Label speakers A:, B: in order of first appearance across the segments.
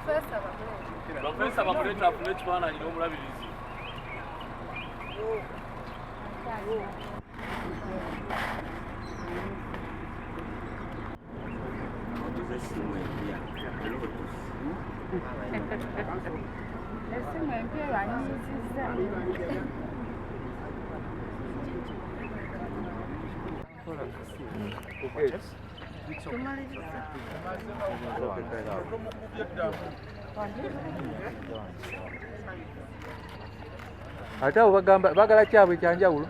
A: Profesa bamuleeta afune ekifaananyi n'omulabirizi.
B: Essimu empya ebanyiizizza.
C: Ate abo bagamba bagala kyabwe kyanjawulo.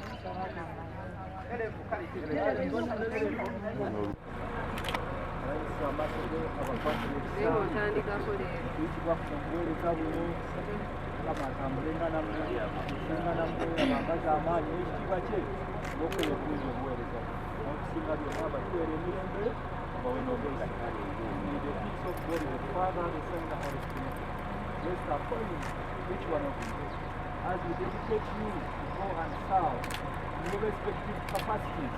D: As we dedicate you to go and serve in your respective capacities,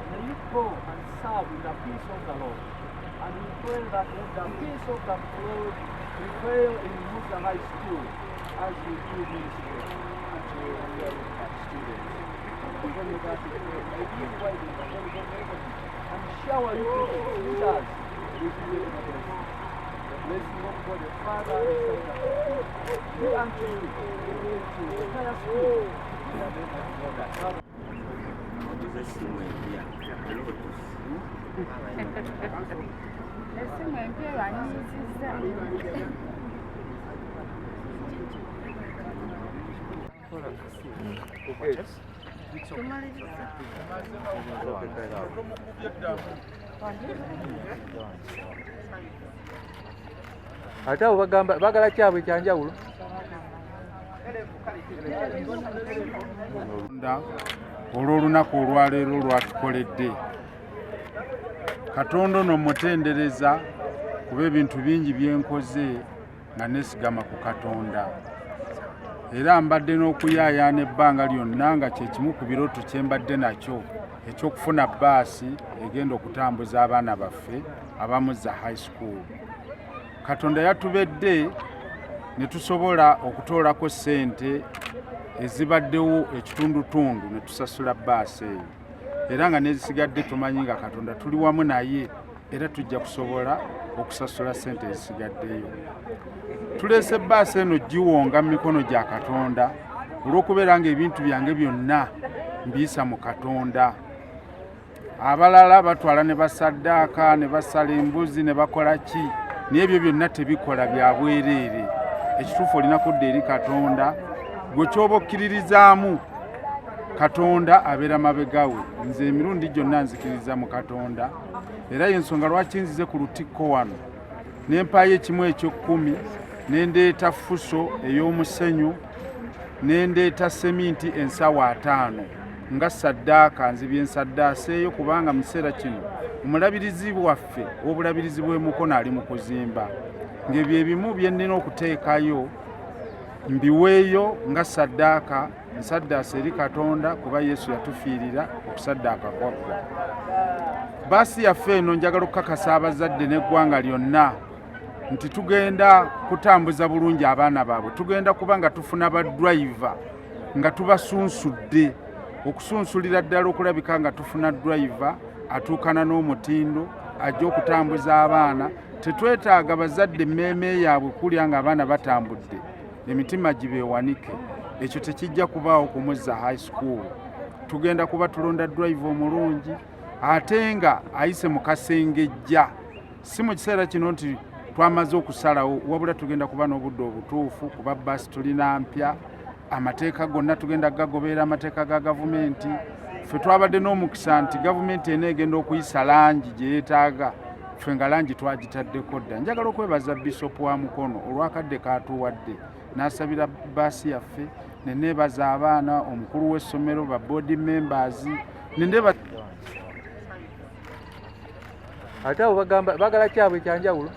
D: may you go and serve in the peace of the Lord. And we pray that let the peace of the Lord prevail in Muza High School as you do ministry unto your fellow students. And we pray that we pray, may you widen the Holy Ghost heaven and shower you leaders with your blessings. The blessing of God the Father, the Son, and the Holy Spirit be unto you, to the entire school, in the name of God the Father.
B: Essimu empya ebanyiizizza.
C: Ate abo bagamba bagala kyabwe kyanjawulo.
E: Olw'olunaku olwaleero lwatukoledde Katonda ono mutendereza kuba ebintu bingi byenkoze nga neesigama ku Katonda, era mbadde n'okuyaayaana ebbanga lyonna nga kye kimu ku birooto kye mbadde nakyo eky'okufuna bbaasi egenda okutambuza abaana baffe abamuzza high school. Katonda yatubedde ne tusobola okutoolako ssente ezibaddewo ekitundutundu ne tusasula bbaasi eyo, era nga n'ezisigadde tumanyi nga Katonda tuli wamu naye era tujja kusobola okusasula ssente ezisigaddeyo. Tuleese bbaasi eno giwonga mu mikono gya Katonda olw'okubeera ng'ebintu byange byonna mbiyisa mu Katonda. Abalala batwala ne basaddaaka ne basala embuzi ne bakola ki, naye ebyo byonna tebikola bya bwereere. Ekituufu olina kudda eri Katonda, gwe ky'oba okkiririzaamu Katonda abeera mabega we. Nze emirundi gyonna nzikiriza mu Katonda, era y'ensonga lwaki nzize ku lutikko wano ne mpaayo ekimu eky'ekkumi, ne ndeeta fuso ey'omusenyu, ne ndeeta seminti ensawo 50 nga saddaaka. Nzibye nsaddaaseeyo kubanga mu kiseera kino omulabirizi waffe ow'obulabirizi bw'e Mukono ali mu kuzimba, ng'ebyo ebimu bye nnina okuteekayo mbiweeyo nga saddaaka, nsaddaasa eri Katonda kuba Yesu yatufiirira okusaddaaka kwaggwa. Baasi yaffe eno njagala okukakasa abazadde n'eggwanga lyonna nti tugenda kutambuza bulungi abaana baabwe. Tugenda kuba nga tufuna ba driver nga tubasunsudde, okusunsulira ddala okulabika nga tufuna driver atuukana n'omutindo ajja okutambuza abaana. Tetwetaaga bazadde emmeeme yaabwe kulya nga abaana batambudde emitima gibeewanike. Ekyo tekijja kubaawo ku Muzza High School. Tugenda kuba tulonda driver omulungi ate nga ayise mu kasengejja, si mu kiseera kino nti twamaze okusalawo, wabula tugenda kuba n'obudde obutuufu kuba bbaasi tulina mpya, amateeka gonna tugenda gagoberera, amateeka ga gavumenti. Ffe twabadde n'omukisa nti gavumenti eno egenda okuyisa langi gye yeetaaga, ffe nga langi twagitaddeko dda. Njagala okwebaza Bisopu wa Mukono olw'akadde k'atuwadde n'asabira bbaasi yaffe, ne neebaza abaana, omukulu w'essomero, ba board members, ne neebaza.
C: Ate abo bagamba bagala kyabwe kyanjawulo.